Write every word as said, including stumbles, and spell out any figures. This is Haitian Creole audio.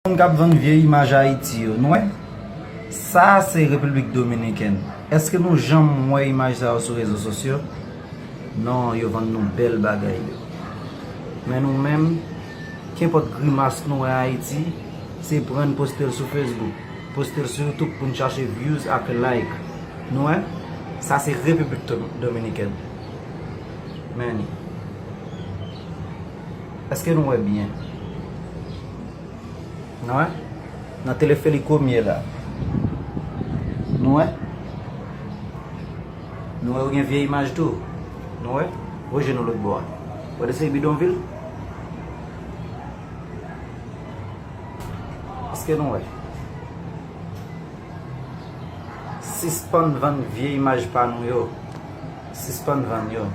Moun k ap vann vye imaj Ayiti yo, nou wè? Sa se Repiblik Dominikèn. Èske nou janm wè imaj sa yo sou rezo sosyo? Non, yo vann nou bèl bagay yo. Men nou menm, kenpòt grimas nou wè Ayiti, se pran n poste l sou Facebook, poste l sou YouTube pou n chache views ak like. Nou wè? Sa se Repiblik Dom- Dominikèn. Men, èske nou wè byen? Nou wè? Nan telefelik ou m ye la. Nou wè? Nou wè, ou gen vye imaj tou. Nou wè? Voye je nou lòt bò a. Wè de se bidonvil? Èske nou wè? Sispann vann vye imaj pa nou yo. Sispann vann yo.